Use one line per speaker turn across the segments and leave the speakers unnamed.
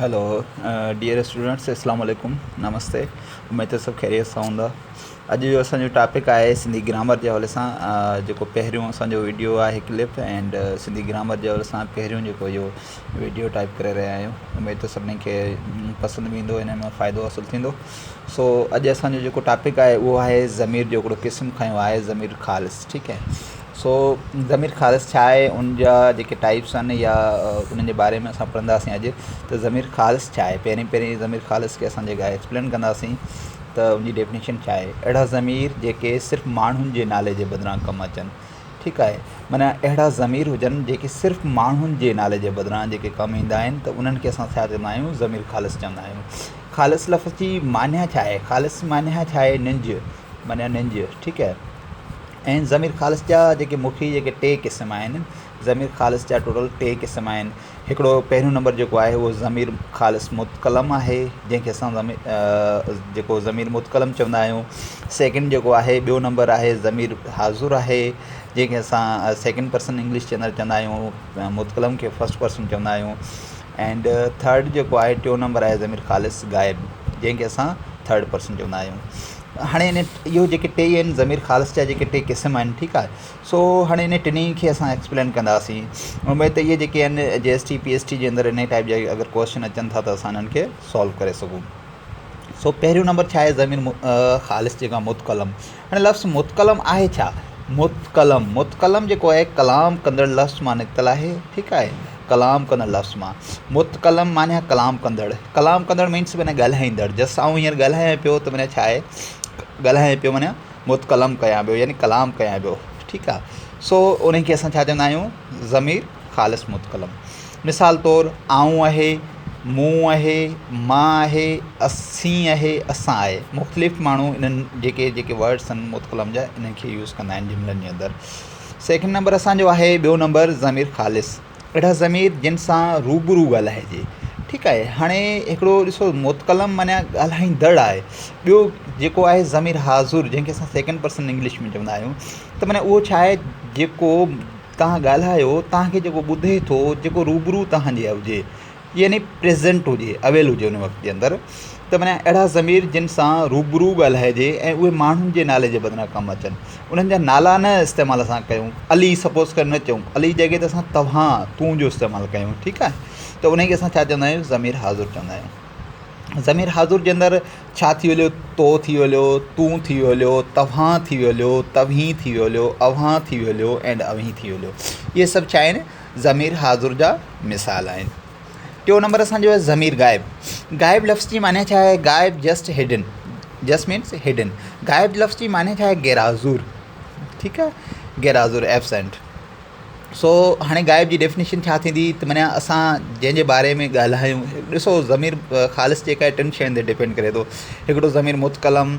Hello dear students اسلام عليڪم نمستي اميد ته سڀ خيريت سان هوندا اڄ جو اسان جو ٽاپڪ آهي سنڌي گرامر جي حوالي سان جيڪو پهريون اسان جو ويڊيو آهي ڪلپ اينڊ سنڌي گرامر جي حوالي سان پهريون جيڪو اهو ويڊيو ٽائپ ڪري رهيا آهيون اميد ته سڀني کي پسند به ايندو ان مان فائدو حاصل ٿيندو سو اڄ اسان جو جيڪو ٽاپڪ آهي اهو آهي ضمير جو هڪڙو قسم کنيو آهي ضمير خالص ٺيڪ آهي سو ضمير خالص ڇا آهي ان جا جيڪي ٽائپس آهن يا انهن جي باري ۾ اسان پڙهنداسين اڄ ته ضمير خالص ڇا آهي پهرين پهرين ضمير خالص کي اسان جيڪا ايڪسپلين ڪنداسين ته ان جي ڊيفنيشن ڇا آهي اهڙا ضمير جيڪي صرف ماڻهن جي نالي جي بدران ڪم اچن ٺيڪ آهي معنيٰ اهڙا ضمير هجن جيڪي صرف ماڻهن جي نالي جي بدران جيڪي ڪم ايندا آهن ته انهن کي اسان ڇا چوندا آهيون ضمير خالص چوندا آهيون خالص لفظ جي معنيٰ ڇا آهي خالص معنيٰ ڇا آهي ننج معنيٰ ننج ٺيڪ آهي ۽ ضمير خالص جا جيڪي مکي جيڪي ٽي قسم آهن ضمير خالص جا ٽوٽل ٽي قسم آهن هڪڙو پهريون نمبر جيڪو آهي اهو ضمير خالص متڪلم آهي جنهن کي اسان ضمير جيڪو ضمير متڪلم چوندا آهيون سيڪنڊ جيڪو آهي ٻيو نمبر آهي ضمير حاضر آهي جنهن کي اسان سيڪنڊ پرسن انگلش جي اندر چوندا آهيون متڪلم کي فرسٽ پرسن چوندا آهيون اينڊ ٿرڊ جيڪو آهي ٽيون نمبر آهي ضمير خالص غائب جنهن کي اسان ٿرڊ پرسن چوندا آهيون هاڻي ان اهو جيڪي ٽي آهن ضمير خالص جا جيڪي ٽي قسم آهن ٺيڪ آهي سو هاڻي ان ٽنهي کي اسان ايڪسپلين ڪنداسين اميد ته اهي جيڪي آهن G S T P S T جي اندر ان ٽائپ جا اگر ڪوشچن اچن ٿا ته اسان انهن کي سالو ڪري سگهون سو پهريون نمبر ڇا آهي ضمير خالص جيڪا متڪلم هاڻي لفظ متڪلم آهي ڇا متڪلم متڪلم جيڪو آهي ڪلام ڪندڙ لفظ مان نڪتل آهي ٺيڪ آهي ڪلام ڪندڙ لفظ مان متڪلم معنيٰ ڪلام ڪندڙ ڪلام ڪندڙ مينس معنيٰ ڳالهائيندڙ جس آئون هينئر ڳالهايان پيو ته معنيٰ ڇا آهي ڳالهايان پيو معنيٰ متڪلم ڪيان پيو يعني ڪلام ڪيان پيو ٺيڪ آهي سو ان کي اسان ڇا چوندا آهيون ضمير خالص متڪلم مثال طور آئون آهي مون آهي مان آهي اسين آهي اسان آهي مختلف ماڻهو انهن جيڪي جيڪي ورڊس آهن متڪلم جا انهن کي يوز ڪندا آهن جملن جي اندر سيڪنڊ نمبر اسان جو آهي ٻيو نمبر ضمير خالص اهڙا ضمير جن سان روبرو ڳالهائجي ٺيڪ آهي هاڻي هڪڙو ڏسو متڪلم معنيٰ ڳالهائيندڙ آهي ٻيو جيڪو آهي ضمير حاضر جنهن کي اسان سيڪنڊ پرسن انگلش ۾ چوندا آهيون ته معنيٰ اهو ڇا آهي جيڪو توهان ڳالهايو توهان کي جيڪو ٻڌي ٿو جيڪو روبرو توهان جي هجي يعني پريزنٽ هجي اويل هجي ان وقت جي اندر ته معنيٰ اهڙا ضمير جن سان روبرو ڳالهائجي ۽ اهي ماڻهن جي نالي جي بدران ڪم اچن انهن جا نالا نه استعمال اسان ڪيون علي سپوز ڪري نه چئون علي جي جڳهه تي اسان توهان تون جو استعمال ڪيون ٺيڪ آهي ته انهي کي اسان ڇا چوندا آهيون ضمير حاضر چوندا آهيون ضمير حاضر جي اندر ڇا ٿي ويو تو ٿي ويو تون ٿي ويو توهان ٿي ويو توهين ٿي ويو اوهان ٿي ويو اينڊ اوهين ٿي ويو اهي سڀ ڇا آهن ضمير حاضر جا مثال آهن. ٽيون نمبر اسان جو آهي ضمير غائب. غائب لفظ جي معنيٰ ڇا آهي؟ غائب just hidden just means hidden. غائب لفظ جي معنيٰ ڇا آهي؟ غير حضور ٺيڪ آهي غير حضور ايبسنٽ. سو هاڻي غائب جي ڊيفنيشن ڇا ٿيندي ته معنيٰ اسان جنهن جي باري ۾ ڳالهايون ڏسو ضمير خالص جيڪا آهي ٽن شين تي ڊپينڊ ڪري ٿو هڪڙو ضمير متڪلم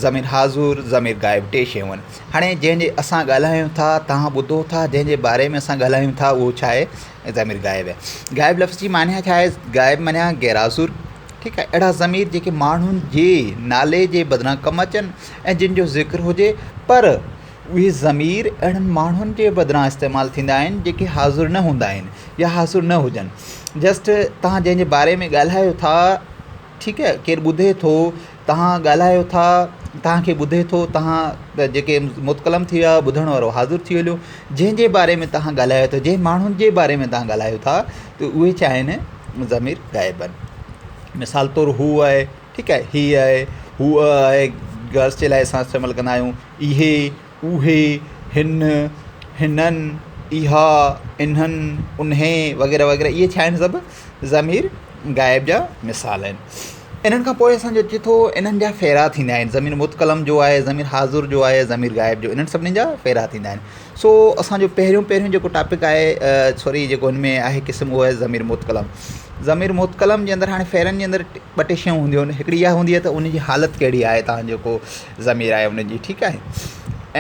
ضمير حاضر ضمير غائب ٽي شيون آهن هاڻي جنهن جي اسان ڳالهايون ٿا توهان ٻڌو ٿا جنهن جي باري ۾ اسان ڳالهايون ٿا اهو ڇا آهي ضمير غائب آهي غائب لفظ جي معنيٰ ڇا آهي غائب معنيٰ غير حاضر ٺيڪ آهي اهڙا ضمير جيڪي ماڻهن جي نالي جي بدران ڪم اچن ۽ جن جو ذڪر هجي پر اهي ضمير اهڙن ماڻهن جي بدران استعمال ٿيندا آهن جيڪي حاضر نه هوندا آهن يا حاضر نه هجن جسٽ توهان جنهن جي باري ۾ ڳالهايو ٿا ٺيڪ آهي ڪير ٻڌي ٿو توهان ڳالهايو ٿا توهان کي ٻڌي ٿو توهان جيڪي متڪلم ٿي ويا ٻڌڻ وارو حاضر ٿي ويو جنهن جي باري ۾ توهان ڳالهايو ٿا جنهن ماڻهن جي باري ۾ توهان ڳالهايو ٿا ته اهي ڇا آهن ضمير غائب آهن مثال طور هو آهي ٺيڪ آهي هي آهي هوء آهي گرلس جي لاء اسان استعمال ڪندا آهيون اهي اهي، هن، هنن، اها، انهن، انهي وغيره وغيره اهي ڇا آهن سڀ ضمير غائب جا مثال آهن. انهن کان پوء اسان جو اچي ٿو انهن جا ڦيرا ٿيندا آهن ضمير متڪلم جو آهي ضمير حاضر جو آهي ضمير غائب جو انهن سڀني جا ڦيرا ٿيندا آهن سو اسان جو پهريون پهريون جيڪو ٽاپڪ آهي سوري جيڪو هن ۾ آهي قسم اهو آهي ضمير متڪلم ضمير متڪلم جي اندر هاڻي ڦيرن جي اندر ٻه ٽي شيون هونديون آهن هڪڙي اها هوندي آهي ته ان جي حالت ڪهڙي آهي تان جيڪو ضمير آهي ان جي ٺيڪ آهي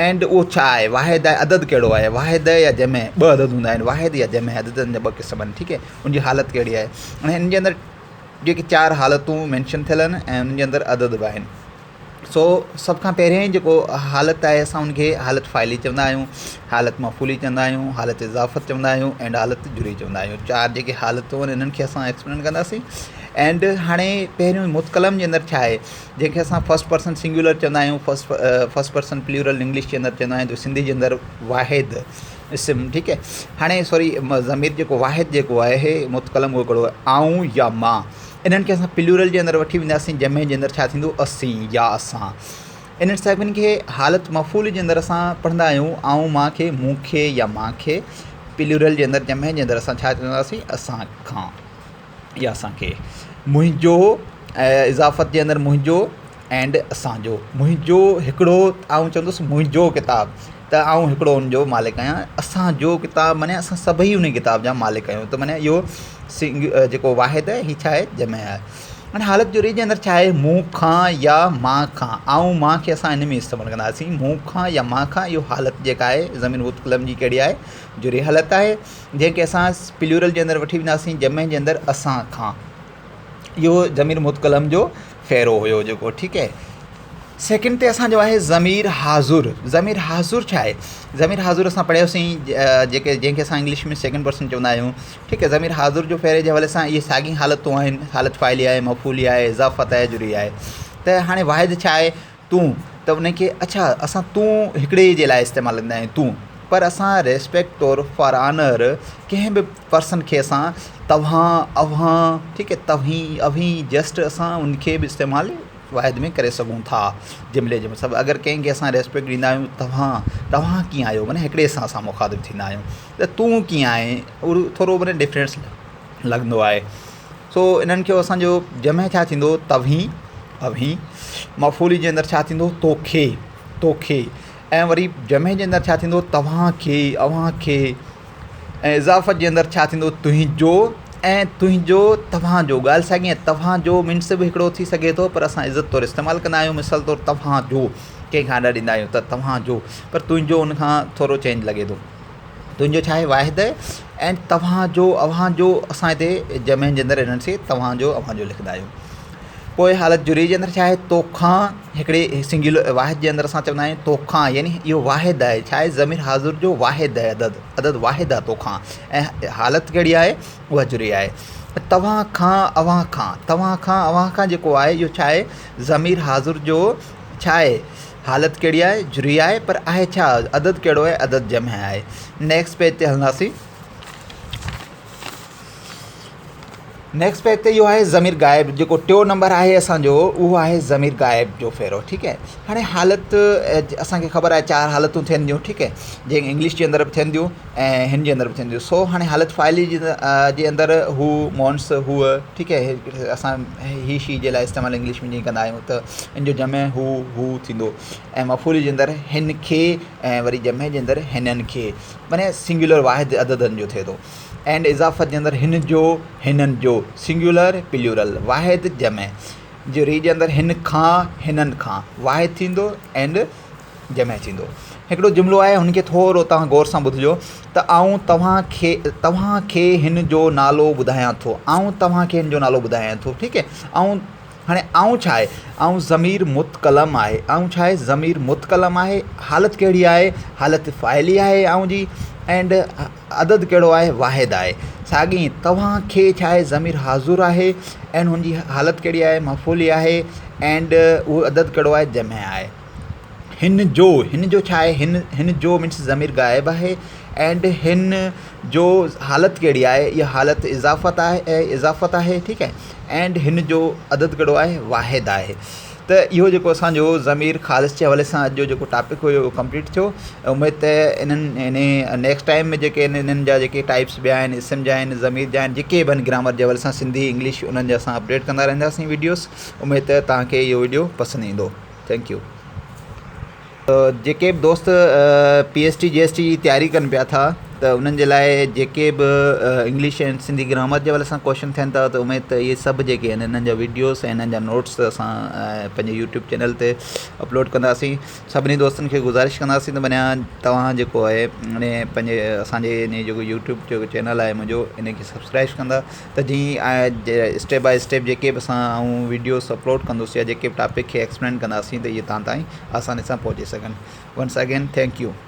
اينڊ اهو ڇا آهي واحد آهي عدد ڪهڙو آهي واحد يا جمع ٻه عدد هوندا آهن واحد يا جمع عددن جا ٻه قسم آهن ٺيڪ آهي ان جي حالت ڪهڙي آهي ۽ ان جي اندر جيڪي چار حالتون مينشن ٿيل آهن ۽ انهن جي اندر عدد به آهن سو سڀ کان پهرين جيڪو حالت آهي اسان ان کي حالت فاعلي چوندا آهيون حالت مفعولي چوندا آهيون حالت اضافت چوندا آهيون اينڊ حالت جري چوندا آهيون چار جيڪي حالتون آهن انهن کي اسان ايڪسپلين ڪنداسين اينڊ هاڻي پهريون متڪلم جي اندر ڇا آهي جنهن کي اسان فرسٽ پرسن سنگيولر چوندا آهيون first first person plural English جي اندر چوندا آهيون ته سنڌي جي اندر واحد اسم ٺيڪ آهي هاڻي سوري ضمير جيڪو واحد جيڪو آهي متڪلم اهو ڪهڙو آهي آئون يا مان انهن کي اسان پليورل جي اندر وٺي وينداسين جمع جي اندر ڇا ٿيندو اسين يا اسان انهن سڀني کي حالت مفعول جي اندر اسان پڙهندا آهيون آئون مان کي مون کي يا مان کي پليورل جي اندر جمع جي اندر اسان ڇا چونداسين اسان کان يا اسان کي منهنجو اضافت جي اندر منهنجو اينڊ اسان جو منهنجو هڪڙو آئون چوندس منهنجو ڪتاب ته آئون هڪڙو ان جو مالڪ آهيان اسان جو ڪتاب معني اسان سڀئي ان ڪتاب جا مالڪ آهيون ته معني اهو سنگ جيڪو واحد آهي هي ڇا آهي جمع آهي هاڻي حالت جو ري جي اندر ڇا آهي مون کان يا مان کان آئون مان کي اسان ان ۾ استعمال ڪنداسين مون کان يا مان کان اهو حالت جيڪا آهي ضمير متڪلم جي ڪهڙي آهي جري حالت آهي جنهن کي اسان پليورل جي اندر وٺي وينداسين جمع جي اندر اسان کان اهو ضمير متڪلم جو ڦيرو هيو جيڪو ٺيڪ آهي سيڪنڊ تي اسان جو آهي ضمير حاضر ضمير حاضر ڇا آهي ضمير حاضر اسان پڙهيوسين جيڪي جنهن کي اسان انگلش ۾ سيڪنڊ پرسن چوندا آهيون ٺيڪ آهي ضمير حاضر جو ڦيري جي حوالي سان اهي ساڳي حالتون آهن حالت فاعلي آهي مفعولي آهي اضافت آهي جري آهي ته هاڻي واحد ڇا آهي تون ته ان کي اڇا اسان تون هڪڙي جي لاء استعمال ڪندا آهيون تون پر اسان ريسپيڪٽ طور فار آنر ڪنهن به پرسن کي اسان توهان اوهان ٺيڪ آهي توهين اوهين جسٽ اسان ان کي به استعمال واحد ۾ ڪري سگهون ٿا جملي جو مطلب اگر ڪنهن کي اسان ريسپيڪٽ ڏيندا آهيون توهان توهان ڪيئن آهيو معنيٰ هڪڙي سان اسان مخاطب ٿيندا آهيون ته تون ڪيئن آهين اهو ٿورو معنيٰ ڊفرنس لڳندو آهي سو انهن کي اسانجو جمع ڇا ٿيندو توهين اوهين مفعولي جي اندر ڇا ٿيندو توکي توکي ۽ وري جمع جي اندر ڇا ٿيندو توهان کي اوهان کي ۽ اضافت جي اندر ڇا ٿيندو تنهنجو ۽ تنهنجو توهان جو ڳالهه ساڳي آهي توهان جو مينس به هڪڙو ٿي سگهي ٿو پر اسان عزت طور استعمال ڪندا آهيون مثال طور توهان جو ڪنهن کان آرڊر ڏيندا آهيون ته توهان جو پر تنهنجو ان کان ٿورو چينج لڳي ٿو تنهنجو ڇا آهي واحد آهي ۽ توهان جو اوهان جو اسان هتي جمع جي اندر انهن کي توهان جو اوهان جو لکندا آهيون پوء حالت جري جي اندر ڇا آهي توکان هڪڙي سنگيولر واحد جي اندر اسان چوندا آهيون توکان يعني اهو واحد آهي ڇا آهي ضمير حاضر جو واحد آهي عدد عدد واحد آهي توکان ۽ حالت ڪهڙي آهي اها جري آهي توهان کان اوهان کان توهان کان اوهان کان جيڪو آهي اهو ڇا آهي ضمير حاضر جو ڇا آهي حالت ڪهڙي آهي جري آهي پر آهي ڇا عدد ڪهڙو آهي عدد جمع آهي نيڪسٽ پيج تي هلنداسين نيڪسٽ پيج تي اهو آهي ضمير غائب جيڪو ٽيو نمبر آهي اسان جو اهو آهي ضمير غائب جو ڦيرو ٺيڪ آهي هاڻي حالت اسان کي خبر آهي چار حالتون ٿين ٿيون ٺيڪ آهي جيئن انگلش جي اندر به ٿين ٿيون ۽ هن جي اندر به ٿين ٿيون سو هاڻي حالت فاعلي جي اندر هو مونس هو ٺيڪ آهي اسان هي شي جي لاء استعمال انگلش ۾ جيئن ڪندا آهيون ته ان جو جمع هو هو ٿيندو ۽ مفعول جي اندر هن کي ۽ وري جمع جي اندر هنن کي معني سنگيولر واحد عددن جو ٿئي ٿو اينڊ اضافت جي اندر هن جو، هنن جو، سنگيولر، پليورل، واحد، جمع، جي ري جي اندر هن کان، هنن کان، واحد ٿيندو اينڊ جمع ٿيندو. هڪڙو جملو آهي هن کي ٿورو توهان غور سان ٻڌجو ته آئون توهان کي توهان کي هن جو نالو ٻڌايان ٿو آئون توهان کي هن جو نالو ٻڌايان ٿو ٺيڪ آهي آئون هاڻي آئون ڇا آهي آئون ضمير متڪلم آهي آئون ڇا آهي ضمير متڪلم آهي حالت ڪهڙي آهي حالت فاعلي آهي آئون جي اينڊ عدد ڪهڙو آهي واحد آهي ساڳي توهان کي ڇا آهي ضمير حاضر آهي اينڊ هن جي حالت ڪهڙي آهي مفعولي آهي اينڊ اهو عدد ڪهڙو آهي جمع آهي هن جو هن جو ڇا آهي هن هن جو مينس ضمير غائب آهي اينڊ هن جو حالت ڪهڙي آهي اها حالت اضافت آهي اضافت آهي ٺيڪ آهي اينڊ هن جو عدد ڪهڙو آهي واحد آهي ته اهو جيڪو اسان جو ضمير خالص جي حوالي سان اڄ جو جيڪو ٽاپڪ هيو اهو ڪمپليٽ ٿيو اميد ته انهن انهي نيڪسٽ ٽائيم ۾ جيڪي آهن انهن جا جيڪي ٽائپس ٻيا آهن اسم جا آهن ضمير جا آهن جيڪي به آهن گرامر جي حوالي سان سنڌي انگلش انهن جا اسان اپڊيٽ ڪندا رهنداسين ويڊيوز اميد ته توهان کي اهو ويڊيو پسند ايندو thank you جيڪي به دوست P S T G S T جي تياري ڪن پيا ٿا ته انهن جي لاء جيڪي به انگلش ۽ سنڌي گرامر جي حوالي سان ڪوشچن ٿين ٿا ته اميد ته اهي سڀ جيڪي آهن انهن جا ويڊيوز ۽ انهن جا نوٽس اسان پنهنجي يوٽيوب چينل تي اپلوڊ ڪنداسين سڀني دوستن کي گذارش ڪنداسين ته معنيٰ توهان جيڪو آهي يعني پنهنجي اسانجي ان جيڪو يوٽيوب جو چينل آهي منهنجو ان کي سبسڪرائب ڪندا ته جيئن اسٽيپ باء اسٽيپ جيڪي به اسان آئون ويڊيوز اپلوڊ ڪندس يا جيڪي به ٽاپڪ کي ايڪسپلين ڪنداسين ته اهي توهان تائين آساني سان پهچي سگهن ونس اگين thank you.